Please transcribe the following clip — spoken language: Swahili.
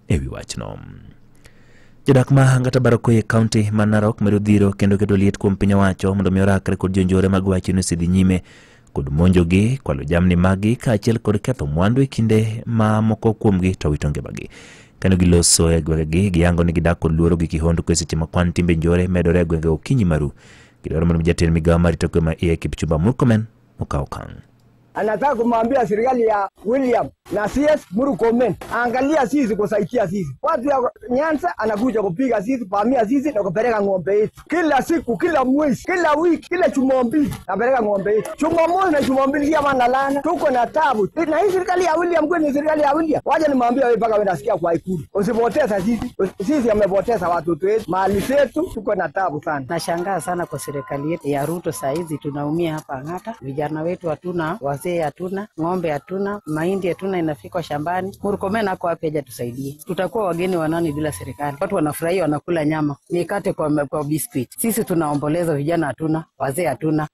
ewi wachno. Jodak ma Angata Barakoi e kaunti ma Narok medo dhiro kendo keto liet kuom piny owacho mondo mi orakre kod jonjore mag wach ni osedhi nyime kod monjogi, kwalo jamni maggi kaachiel kod ketho mwandu e kinde ma moko kuomgi to wito ngimagi. Kane giloso e gwengegi, giyango ni gidak kod luoro gi kihondko e seche ma kwan timbe njore medore e gwenge okinyi maru. Gidwaro mondo jatend migawo mar rito kwe ma iye Kipchumba Murkomen okaw okang'. Anataka kumwambia serikali ya William na CS Murkomen, angalia sisi kusaidia sisi. Watu ya Nyanza anakuja kupiga sisi, pamia sisi na kupeleka ng'ombe yetu. Kila siku, kila mwezi, kila wiki, kila Jumapili napeleka ng'ombe yetu. Jumamosi na Jumapili kama nalana, tuko na tabu. Na hii serikali ya William kweli ni serikali ya William. Wacha nimwambie wewe mpaka wewe nasikia kwa Ikulu. Usipoteza sisi. Sisi amepoteza watoto wetu, mali zetu, tuko na tabu sana. Nashangaa sana kwa serikali yetu ya Ruto saa hizi tunaumia hapa Ang'ata. Vijana wetu hatuna, wazee hatuna, ng'ombe hatuna, mahindi hatuna inafika shambani. Murkomen ako wapi aje tusaidie? Tutakuwa wageni wa nani bila serikali? Watu wanafurahia wanakula nyama, mikate kwa biscuit. Sisi tunaomboleza, vijana hatuna, wazee hatuna.